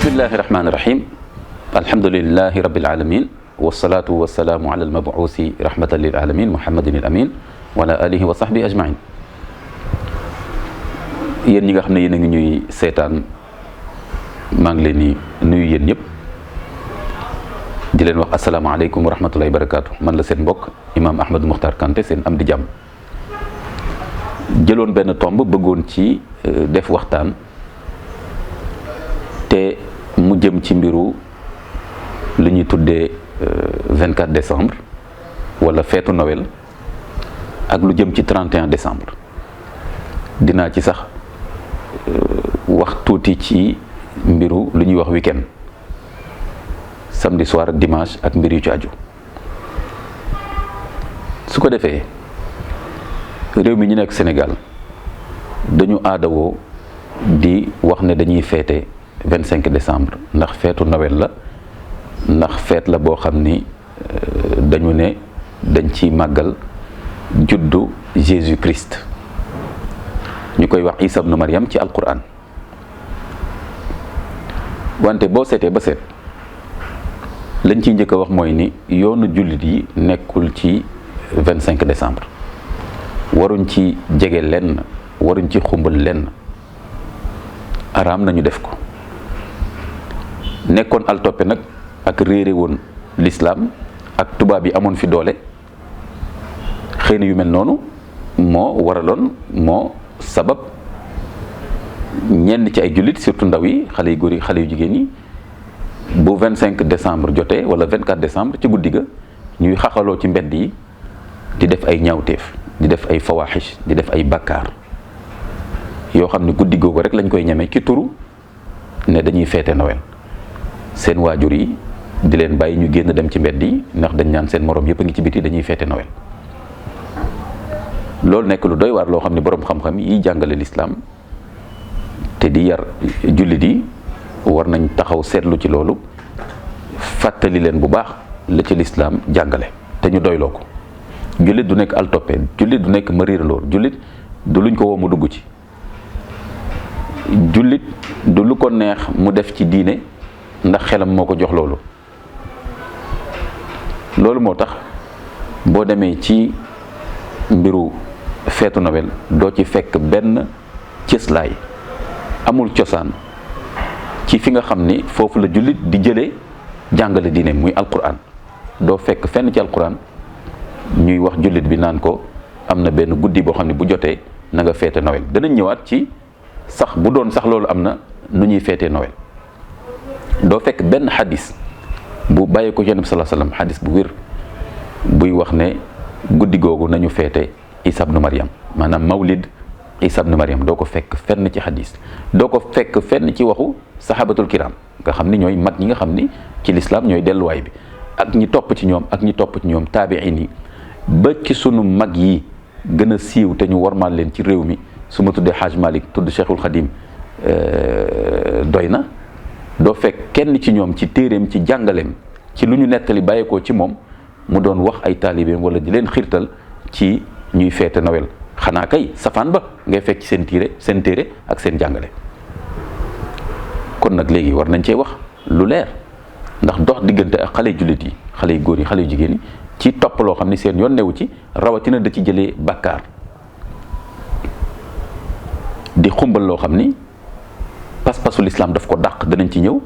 bismillahi rahmaani rahim alhamdulilahi rabbil alamin wasalaatu wasalaamu ala almabuusi rahmatan lil alamin muhammadin al amin wa ala alihi wa sahbihi ajmain. yéen ñi nga xam ne yéen a ngi ñuy seetaan maa ngi leen di nuyu yéen ñëpp di leen wax asalaamaaleykum wa rahmatullahi wa barakaatu. man la seen mbokk imaam Ahmadou Mokhtar Kanté seen am di jàmm. jëloon benn tomb bëggoon ci def waxtaan te mu jëm ci mbiru lu ñuy tuddee 24 décembre wala feetu Noël ak lu jëm ci 31 décembre. dinaa ci sax wax tuuti ci mbiru lu ñuy wax week-end samedi soir dimanche ak mbir yu ci aju. su ko defee réew mi ñu nekk Sénégal dañu aadawoo di wax ne dañuy feete 25 décembre ndax feetu Noël la, ndax feet la boo xam ni dañu ne dañ ci màggal juddu Jésus Christ ñu koy wax Isa ibnu Maryam ci alquran. wante boo seetee ba seet lañ ciy njëkk a wax mooy ni yoonu jullit yi nekkul ci 25 décembre waruñ ci jege lenn, waruñ ci xumbal lenn, araam nañu def ko. nekkoon al toppe nag ak réere woon l'islam ak tubaab yi amoon fi doole, xëy na yu mel noonu moo sabab ñenn ci ay jullit surtout ndaw yi, xale yu góor yi, xale yu jigéen yi, bu 25 décembre jotee wala 24 décembre ci guddi ga ñuy xaxaloo ci mbedd yi di def ay ñaawteef, di def ay fawaaxish, di def ay bakkaar yoo xam ne guddi googu rek lañ koy ñeme ci turu ne dañuy feete Noël. seen waajur yi di leen bàyyi ñu génn dem ci mbedd yi ndax dañ naan seen morom yëpp a ngi ci biti dañuy feete Noël. loolu nekk lu doy waar loo xam ne boroom xam-xam yi jàngale lislaam te di yar jullit yi war nañ taxaw seetlu ci loolu, fàttali leen bu baax la ci lislaam jàngale te ñu doyloo ko. jullit du nekk al toppe, jullit du nekk mariiraloor, jullit du luñ ko woo mu dugg ci, jullit du lu ko neex mu def ci diine ndax xelam moo ko jox loolu. loolu moo tax boo demee ci mbiru feetu Noël doo ci fekk benn cëslaay, amul cosaan ci fi nga xam ni foofu la jullit di jëlee jàngale diine muy alquran. doo fekk fenn ci alquran ñuy wax jullit bi naan ko am na benn guddi boo xam ne bu jotee na nga feete Noël. danañ ñëwaat ci sax bu doon sax loolu am na nu ñuy feetee Noël. doo fekk benn xadis bu bàyyee ko Yonent bi sallallahu alayhi wasallam, xadis bu wér buy wax ne guddi googu nañu feete Isa ibnu Maryam, maanaam mawlid Isa ibnu Maryam. doo ko fekk fenn ci xadis, doo ko fekk fenn ci waxu sahabatul kiram nga xam ni ñooy mag ñi nga xam ni ci lislaam ñooy delluwaay bi, ak ñi topp ci ñoom ak ñi topp ci ñoom taabiin yi ba ci sunu mag yi gën a siiw te ñu warmaal leen ci réew mi. su ma tuddee Hajj Malik tudd Cheikhul Khadim doy na. doo fekk kenn ci ñoom ci téeréem, ci jàngaleem, ci lu ñu nettali bàyyeekoo ci moom mu doon wax ay taalibeem wala di leen xiirtal ci ñuy feete Noël. xanaa kay safaan ba ngay fekk ci seen téere ak seen jàngale. kon nag léegi war nañ cee wax lu leer, ndax dox diggante ak xale jullit yi, xale yu góor yi, xale yu jigéen yi ci topp loo xam ni seen yoon newu ci, rawatina da ci jëlee bàkkaar di xumbal loo xam ni pas-pasu lislaam daf ko dàq. danañ ci ñëw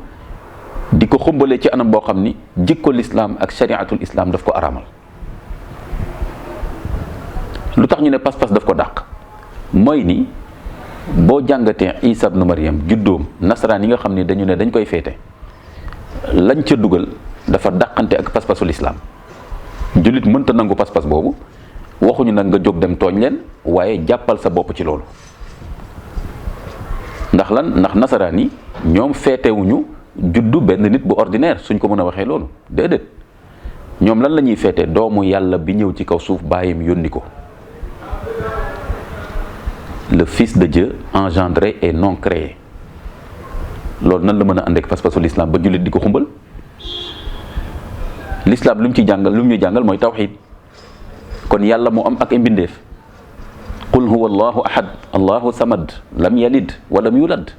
di ko xumbalee ci anam boo xam ni jikko lislaam ak shariatul islam daf ko araamal. lu tax ñu ne pas-pas daf ko dàq mooy ni boo jàngatee Isa ibnu Maryam juddoom, nasaraan yi nga xam ni dañu ne dañ koy feete, lañ ca dugal dafa dàqante ak pas-pasu lislaam. jullit mënta nangu pas-pas boobu. waxuñu nag nga jóg dem tooñ leen, waaye jàppal sa bopp ci loolu. ndax lan? ndax nasaraan yi ñoom feetewuñu juddu benn nit bu ordinaire, suñ ko mën a waxee loolu déedéet. ñoom lan la ñuy feete? doomu yàlla bi ñëw ci kaw suuf baayam yónni ko, le fils de Dieu engendré et non créé. loolu nan la mën a ànd ak pas-pasu l'islam ba jullit di ko xumbal? l'islam lu mu ci jàngal, lu mu ñu jàngal mooy tawxiid. kon yàlla moo am ak ay mbindeef. qul huwa allahu ahad allahu samad lam yalid walam yulad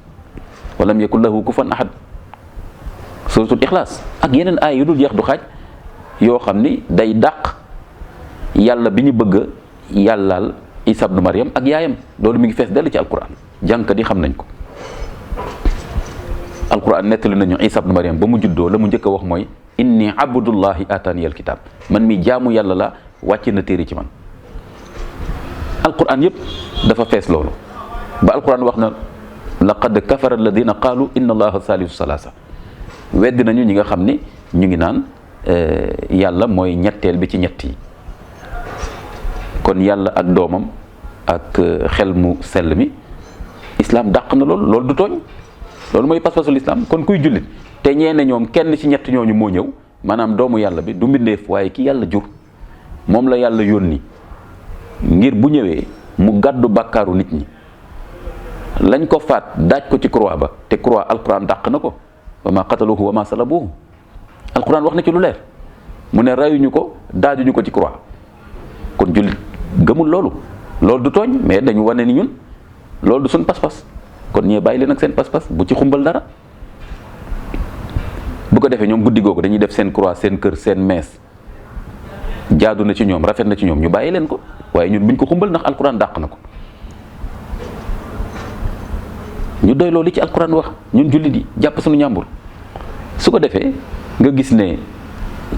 walam yakun lahu kufuwan ahad. suratul ixlaas ak yeneen aay yu dul jeex du xaaj yoo xam ni day dàq yàlla bi ñu bëgg yàllaal Isa ibnu Maryam ak yaayam. loolu mi ngi fees dell ci alquran jàngkat yi xam nañ ko. alquran nettali nañu Isa ibnu Maryam ba mu juddoo la mu njëkk a wax mooy inni abdullahi atani alkitab, man mi jaamu yàlla la wàcc na téere ci man. alquran yëpp dafa fees loolu ba alquran wax na laqad kafara alladina qaalu inna allaha salisu salasa. weddi nañu ñi nga xam ni ñu ngi naan yàlla mooy ñetteel bi ci ñett yi. kon yàlla ak doomam ak xel mu sell mi islam dàq na loolu. loolu du tooñ, loolu mooy pas-pasul islam. kon kuy jullit te ñeene ñoom kenn ci ñett ñooñu moo ñëw, maanaam doomu yàlla bi du mbindeef waaye ki yàlla jur, moom la yàlla yónni ngir bu ñëwee mu gàddu bàkkaaru nit ñi. lañ ko faat daaj ko ci croix ba, te croix alquran dàq na ko, wa ma qataluhu wa ma salabuhu. alquran wax na ci lu leer, mu ne rayuñu ko daajuñu ko ci croix. kon jullit gëmul loolu. loolu du tooñ, mais dañu wane ni ñun loolu du suñ pas-pas. kon ñee bàyyi leen ak seen pas-pas, bu ci xumbal dara. bu ko defee ñoom guddi googu dañuy def seen croix seen kër seen mees, jaadu na ci ñoom, rafet na ci ñoom, ñu bàyyi leen ko. waaye ñun buñ ko xumbal ndax alquran dàq na ko. ñu doy loolu ci alquran wax, ñun jullit yi jàpp suñu ñàmbur. su ko defee nga gis ne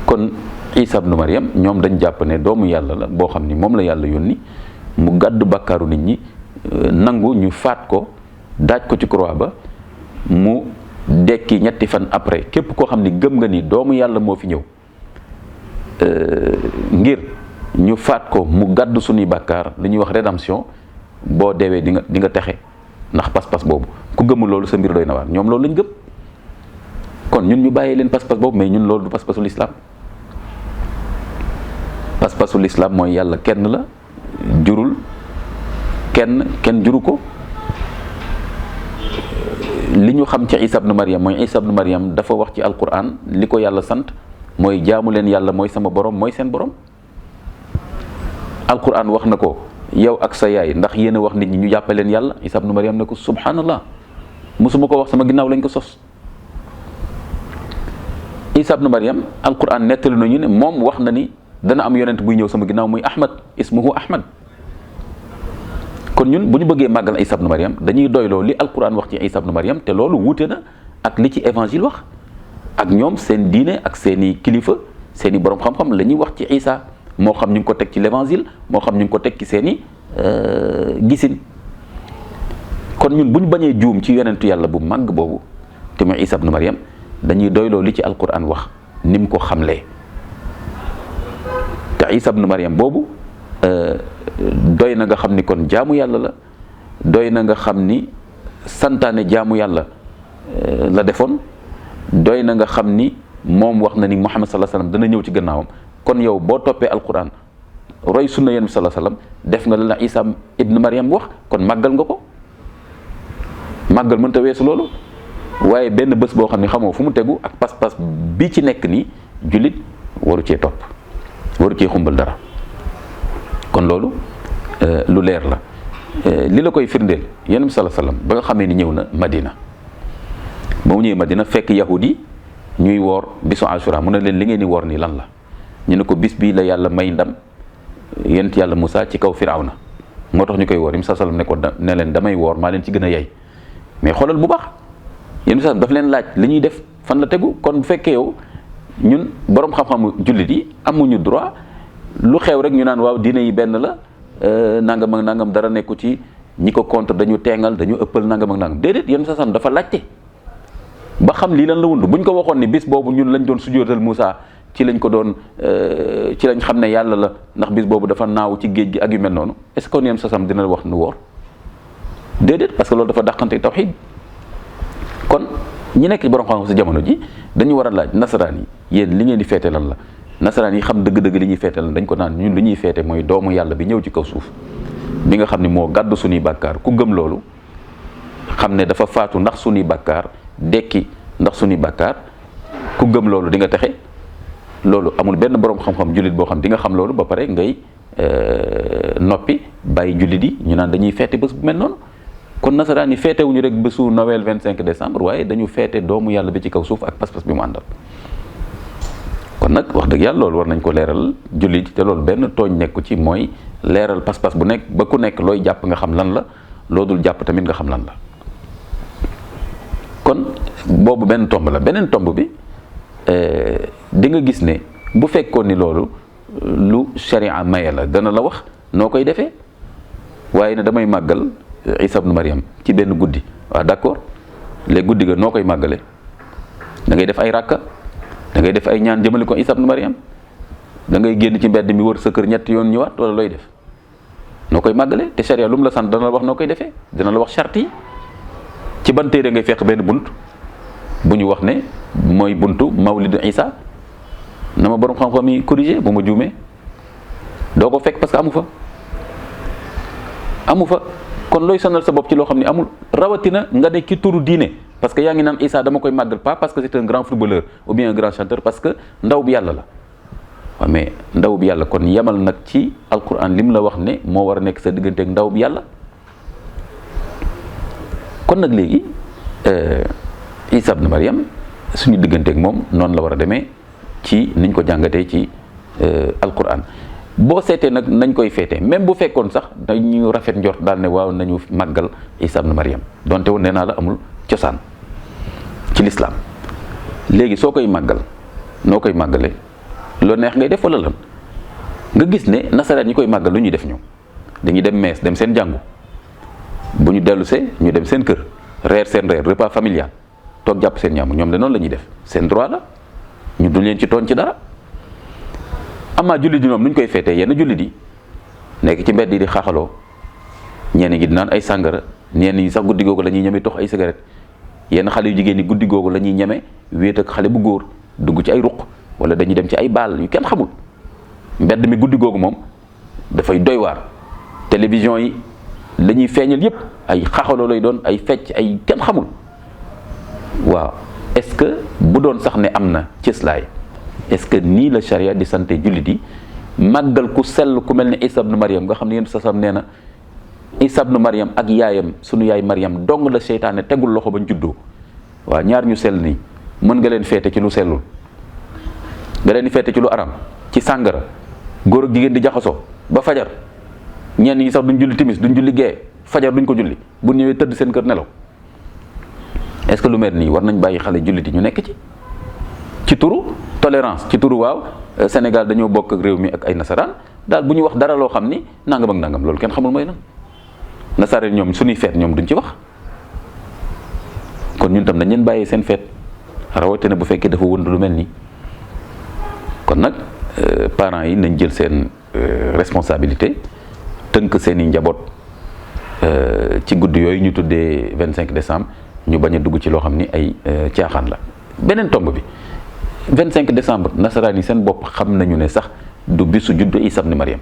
kon Isa ibnu Maryam ñoom dañ jàpp ne doomu yàlla la boo xam ni moom la yàlla yónni mu gàddu bàkkaaru nit ñi, nangu ñu faat ko daaj ko ci croix ba, mu dekki ñetti fan après. képp koo xam ni gëm nga ni doomu yàlla moo fi ñëw ngir ñu faat ko mu gàddu suñuy bàkkaar, li ñuy wax rédemption, boo deewee di nga texe. ndax pas-pas boobu ku gëmul loolu sa mbir doy na waar. ñoom loolu lañ gëm. kon ñun ñu bàyyee leen pas-pas boobu, mais ñun loolu du pas-pasul islam. pas-pasul islam mooy yàlla kenn la, jurul kenn juru ko. li ñu xam ci Isa ibnu Maryam mooy Isa ibnu Maryam dafa wax ci alquran li ko yàlla sant mooy jaamu leen yàlla mooy sama borom mooy seen borom. alquran wax na ko yow ak sa yaay ndax yéen a wax nit ñi ñu jàppe leen yàlla. Isa ibnu Maryam ne ko subhanallah, musuma ko wax, sama ginnaaw lañ ko sos. Isa ibnu Maryam alquran nettali nañu ne moom wax na ni dana am yonent buy ñëw sama ginnaaw muy Ahmad, ismuhu Ahmad. kon ñun bu ñu bëggee màggal Isa ibnu Maryam dañuy doyloo li alquran wax ci Isa ibnu Maryam, te loolu wuute na ak li ci évangile wax. ak ñoom seen diine ak seeni kilifa seeni borom xam-xam la ñuy wax ci Isa, moo xam ñu ngi ko teg ci l'évangile, moo xam ñu ngi ko teg ci seeni gisin. kon ñun bu ñu bañee juum ci yonentu yàlla bu màgg boobu te mooy Isa ibnu Maryam, dañuy doyloo li ci alquran wax ni mu ko xamlee. te Isa ibnu Maryam boobu doy na nga xam ni kon jaamu yàlla la, doy na nga xam ni santaane jaamu yàlla la defoon, doy na nga xam ni moom wax na ni Muhammad sallallahu alayhi wasallam dana ñëw ci gannaawam. kon yow boo toppee alquran roy sunna yonent bi sallallahu alayhi wasallam def nga la Isa ibnu Maryam wax, kon màggal nga ko. màggal mënta weesu loolu. waaye benn bés boo xam ne xamoo fu mu tegu ak pas-pas bi ci nekk nii, jullit waru cee topp, waru cee xumbal dara. kon loolu lu leer la. li la koy firndeel yonent bi sallallahu alayhi wasallam ba nga xamee ni ñëw na Madina, ba mu ñëwee Madina fekk yahudi ñuy woor bisu Ashura, mu ne leen li ngeen di woor nii lan la. ñu ne ko bis bii la yàlla may ndam yonent yàlla Musaa ci kaw Firawna, moo tax ñu koy woor. yonent bi sallallahu alayhi wasallam ne leen damay woor maa leen ci gën a yey. mais xoolal bu baax, yonent bi sallallahu daf leen laaj li ñuy def fan la tegu. kon bu fekkee yow ñun borom xam-xamu jullit yi amuñu droit lu xew rek ñu naan waaw diine yi benn la, nangam ak nangam dara nekku ci, ñi ko contre dañu teengal dañu ëppal nangam ak nangam. déedéet, yonent bi sallallahu dafa laajte ba xam lii lan la wund. buñ ko waxoon ni bis boobu ñun lañ doon sujjóotal Musaa ci lañ ko doon ci lañ xam ne yàlla la ndax bis boobu dafa naaw ci géej gi ak yu mel noonu, est-ce que yonent bi dina wax nu woor? déedéet, parce que loolu dafa dàqante tawxiid. kon ñi nekk borom xam-xam si jamono ji dañu war a laaj nasaraan yi, yéen li ngeen di feete lan la. nasaraan yi xam dëgg-dëgg li ñuy feete lan, dañ ko naan ñun li ñuy feete mooy doomu yàlla bi ñëw ci kaw suuf bi nga xam ne moo gàddu suñuy bàkkaar. ku gëm loolu xam ne dafa faatu ndax suñuy bàkkaar, dekki ndax suñuy bàkkaar, ku gëm loolu di nga texe. loolu amul benn borom xam-xam jullit boo xam di nga xam loolu ba pare ngay noppi bàyyi jullit yi ñu naan dañuy feete bés bu mel noonu. kon nasaraan yi feetewuñu rek bésu Noël 25 décembre waaye dañu feete doomu yàlla bi ci kaw suuf ak pas-pas bi mu àndal. kon nag wax dëgg yàlla loolu war nañ ko leeral jullit te loolu benn tooñ nekku ci, mooy leeral pas-pas bu nekk ba ku nekk looy jàpp nga xam lan la, loo dul jàpp tamit nga xam lan la. kon boobu benn tomb la. beneen tomb bi di nga gis ne bu fekkoon ni loolu lu sharia maye la dana la wax noo koy defee, waaye ne damay màggal Isa ibn Maryam ci benn guddi. waaw d'accord, léegi guddi ga noo koy màggale? da ngay def ay ràkka, da ngay def ay ñaan jëmale ko Isa ibn Maryam, da ngay génn ci mbedd mi wër sa kër ñetti yoon ñëwaat, wala looy def? noo koy màggale? te sharia lu mu la sant dana la wax noo koy defee, dina la wax charte yi. ci ban téere ngay fekk benn bunt bu ñu wax ne mooy buntu mawlidu Isa? na ma borom xam-xam yi corrigé bu ma juumee. doo ko fekk parce que amu fa. kon looy sonal sa bopp ci loo xam ne amul, rawatina nga ne ci turu diine, parce que yaa ngi naan Isa dama koy màggal pas parce que c'est un grand footballeur ou bien un grand chanteur, parce que ndaw bi yàlla la. waaw mais ndaw bi yàlla kon yemal nag ci alquran lim la wax ne moo war a nekk sa digganteeg ndaw bi yàlla. kon nag léegi Isa ibn Maryam suñu digganteeg moom noonu la war a demee ci niñ ko jàngatee ci alquran. boo seetee nag nañ koy feetee, même bu fekkoon sax dañu rafet njort daal ne waaw nañu màggal Isa ibn Maryam, donte woon nee naa la amul cosaan ci lislaam. léegi soo koy màggal noo koy màggale? loo neex ngay def wala lan? nga gis ne nasaraan ñi koy màggal lu ñuy def ñoom dañuy dem mees, dem seen jàngu, bu ñu dellusee ñu dem seen kër reer seen reer, repas familial, toog jàpp seen ñaamu. ñoom de noonu la ñuy def, seen droit la, ñu duñ leen ci tooñ ci dara. amaa jullit yi ñoom nu ñu koy feetee, yenn jullit yi nekk ci mbedd yi di xaaxaloo, ñenn ñi di naan ay sàngara, ñenn ñi sax guddi googu la ñuy ñeme tox ay cigarette. yenn xale yu jigéen ñi guddi googu la ñuy ñeme wéet ak xale bu góor, dugg ci ay ruq, wala dañuy dem ci ay baal yu kenn xamul. mbedd mi guddi googu moom dafay doy waar. télévision yi la ñuy feeñal yépp ay xaaxaloo lay doon, ay fecc, ay kenn xamul. waaw est-ce que bu doon sax ne am na cëslaay, est-ce que nii la charia di santé jullit yi màggal ku sell ku mel ne Isa ibn Maryam, nga xam ne yéen sasam nee na Isa ibn Maryam ak yaayam, sunu yaay Maryam dong la seytaane tegul loxo bañ juddoo. waaw ñaar ñu sell nii mën nga leen feete ci lu sellul, nga leen di feete ci lu aram, ci sàngara, góor ak jigéen di jaxasoo ba fajar. ñenn ñi sax duñ julli timis, duñ julli gee, fajar duñ ko julli, bu ñëwee tëdd seen kër nelaw. est-ce que lu mel nii war nañ bàyyi xale jullit yi ñu nekk ci turu tolérance, ci turu waaw Sénégal dañoo bokk ak réew mi ak ay nasaraan daal, bu ñu wax dara loo xam ni nangam ak nangam, loolu kenn xamul mooy lan. nasaraan ñoom suñuy feet ñoom duñ ci wax, kon ñun tam dañ leen bàyyee seen feet, rawatina bu fekkee dafa wënd lu mel nii. kon nag parents yi nañ jël seen responsabilité, tënk seen i njaboot ci guddi yooyu ñu tuddee 25 décembre, ñu bañ a dugg ci loo xam ni ay caaxaan la. beneen tomb bi 25 décembre nasaraan yi seen bopp xam nañu ne sax du bisu juddu Isa ibn Maryam.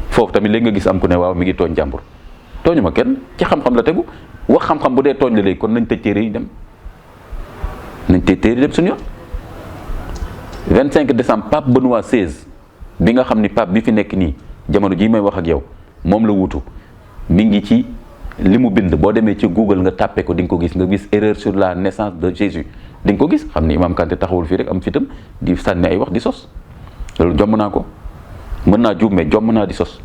foofu tamit léegi nga gis am ku ne waaw mi ngi tooñ jàmbur. tooñu ma kenn, ci xam-xam la tegu. wax xam-xam bu dee tooñ la léegi kon nañ tëj téere yi dem, nañ tëj téere yi dem suñu yoon. 25 décembre pape Benoît XVI bi nga xam ni pape bi fi nekk nii jamono jii may wax ak yow moom la wutu, mi ngi ci li mu bind. boo demee ci Google nga tàppe ko di nga ko gis, nga gis erreur sur la naissance de Jésus, di nga ko gis. xam ni Imam Kanté taxawul fii rek am fitam di sànni ay wax di sos, loolu jomm naa ko. mën naa juum mais jomm naa di sos.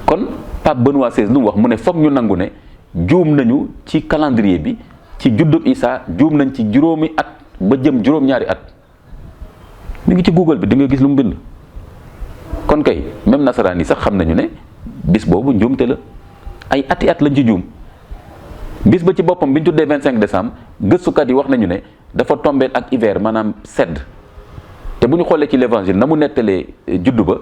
kon pape Benoît XVI lu mu wax, mu ne foog ñu nangu ne juum nañu ci calendrier bi, ci juddub Isa juum nañ ci juróomi at ba jëm juróom-ñaari at. mi ngi ci Google bi di nga gis lu mu bind. kon kay même nasaraan yi sax xam nañu ne bis boobu njuumte la, ay ati at lañ ci juum. bis ba ci boppam bi ñu tuddee 25 décembre gëstukat yi wax nañu ne dafa tombé ak hiver, maanaam sedd. te bu ñu xoolee ci l'évangile na mu nettalee juddu ba,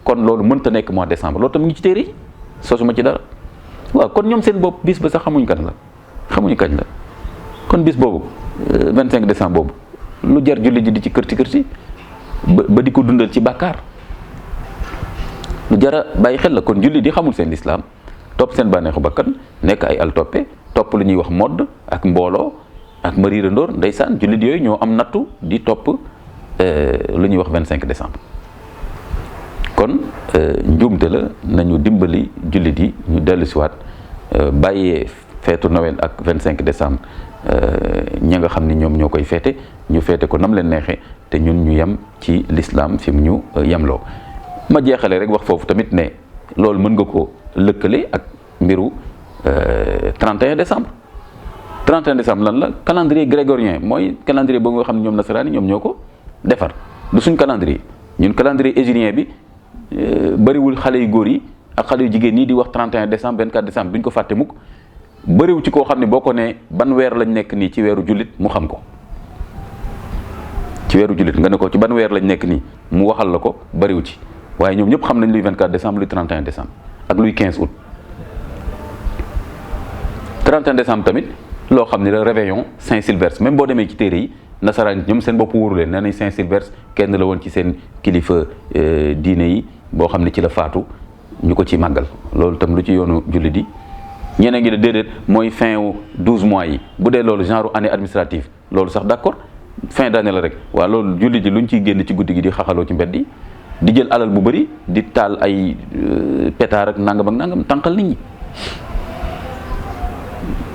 kon loolu mënta nekk mois décembre. loolu tam ngi ci téere yi, sosuma ci dara. waaw kon ñoom seen bopp bis ba sax xamuñ kan la, xamuñu kañ la. kon bis boobu 25 décembre boobu lu jar julli ji di ci kërti ba di ko dundal ci bàkkaar, lu jara bàyyi xel la. kon julli di xamul seen lislaam, topp seen bànneexu bakkan, nekk ay al toppe, topp lu ñuy wax modd ak mbooloo ak mariirandoor. ndeysaan jullit yooyu ñoo am nattu di topp lu ñuy wax 25 décembre. kon njuumte la, nañu dimbali jullit yi ñu dellusiwaat bàyyee feetu Noël ak 25 décembre ña nga xam ni ñoom ñoo koy feete ñu feete ko nam leen neexee te ñun ñu yem ci l'islam fi mu ñu yemloo. ma jeexale rek wax foofu tamit ne loolu mën nga ko lëkkale ak mbiru 31 décembre 31 décembre lan la calendrier grégorien mooy calendrier boobu nga xam ne ñoom nasaraan yi ñoom ñoo ko defar du suñ calendrier ñun calendrier hégirien bi bëriwul xale yu góor yi ak xale yu jigéen ñi di wax 31 décembre 24 décembre duñ ko fàtte mukk bëriwu ci koo xam ne boo ko ne ban weer lañ nekk nii ci weeru jullit mu xam ko ci weeru jullit nga ne ko ci ban weer lañ nekk nii mu waxal la ko bëriwu ci waaye ñoom ñëpp xam nañ luy 24 décembre luy 31 décembre ak luy 15 août 31 décembre tamit loo xam ne la réveillon Saint-Sylvestre même boo demee ci téere yi nasaraan ñoom seen bopp wóoru leen nee nañ Saint-Sylvestre kenn la woon ci seen kilifa diine yi boo xam ne ci la faatu ñu ko ci màggal loolu tam lu ci yoonu jullit yi ñeneen ngi de déedéet mooy fin wu 12 mois yi bu dee loolu genre année administrative loolu sax d'accord fin d'année la rek waaw loolu jullit yi lu ñu ciy génn ci guddi gi di xaxaloo ci mbedd yi di jël alal bu bëri di taal ay pétard ak nangam tànqal nit ñi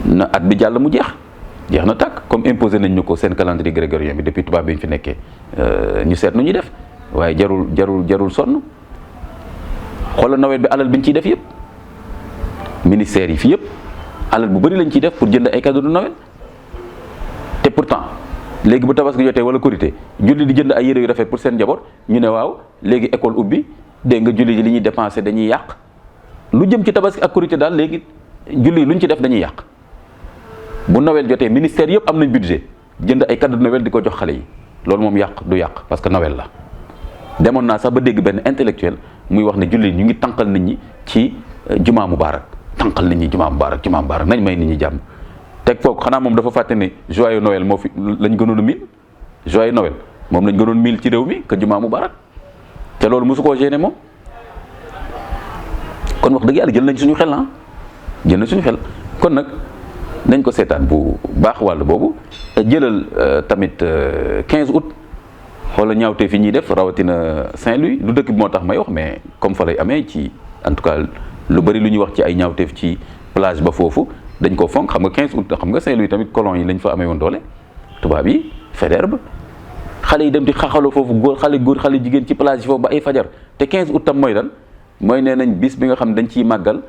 na at bi jàll mu jeex na tàkk comme imposé nañ ñu ko seen calendrier grégorien bi depuis tubaab bi ñu fi nekkee ñu seet nu ñuy def waaye jarul sonn xoolal Noël bi alal bi ñu ciy def yëpp ministères yi fi yëpp alal bu bëri lañ ciy def pour jënd ay cadeaux de Noël te pourtant léegi bu tabaski jotee wala korité julli di jënd ay yére yu rafet pour seen njaboot ñu ne waaw léegi école ubbi dégg nga julli li ñuy dépensé dañuy yàq lu jëm ci tabaski ak korité daal léegi julli lu ñu ci def dañuy yàq bu Noël jotee ministère yëpp am nañ budget jënd ay cadeaux de Noël di ko jox xale yi loolu moom yàq du yàq parce que Noël la. demoon naa sax ba dégg benn intellectuel muy wax ne julli ñu ngi tànqal nit ñi ci jumaa mubaarak tànqal nit ñi jumaa mubaarak nañ may nit ñi jàmm. teg foog xanaa moom dafa fàtte ne joyeux Noël moo fi lañ gënoon a miin joyeux Noël moom lañ gënoon miin ci réew mi que jumaa mubaarak te loolu mosu koo gêné moom kon wax dëgg yàlla jël nañ suñu xel kon nag nañ ko seetaan bu baax wàll boobu jëlal tamit 15 août xoola ñaawtee fi ñuy def rawatina Saint-Louis lu dëkk bi moo tax may wax mais comme fa lay amee ci en tout cas lu bëri lu ñuy wax ci ay ñaawteef ci plage ba foofu dañ ko fonk xam nga 15 août xam nga Saint-Louis tamit colon yi lañ fa amee woon doole tubaab yi Faidherbe xale yi dem di xaxaloo foofu xale jigéen ci plage yi foofu ba ay fajar te 15 août tam mooy lan mooy nee nañ bis bi nga xam ne dañ ciy màggal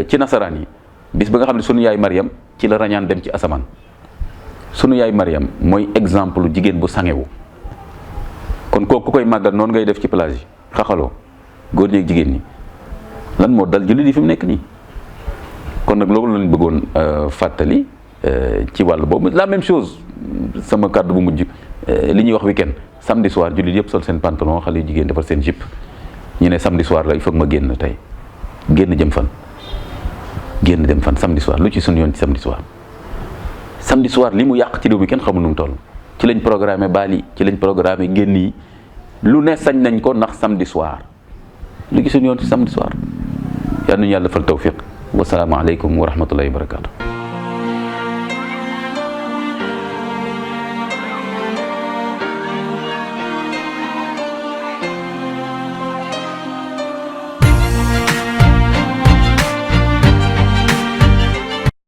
ci nasaraan yi bis bi nga xam ne sunu yaay Mariam ci la rañaan dem ci asamaan sunu yaay Mariam mooy exemple jigéen bu sangewu kon kooku ku koy màggal noonu ngay def ci plage yi xaxaloo góor ñi ak jigéen ñi lan moo dal jullit yi fi mu nekk nii kon nag loolu lañ bëggoon fàttali ci wàll boobu la même chose sama kàddu bu mujj li ñuy wax week-end samedi soir jullit yëpp sol seen pantalon xale yu jigéen defar seen jupe ñu ne samedi soir la il faut que ma génn tey génn dem fan samedi soir lu ci suñu yoon ci samedi soir li mu yàq ci réew mi kenn xamul nu mu toll ci lañ programmé baal yi ci lañ programmé génn yi lu ne sañ nañ ko ndax samedi soir lu ci suñu yoon ci samedi soir yal nañu yàlla defal tawfiq wasalaamaaleykum wa rahmatullahi wa barakaatu.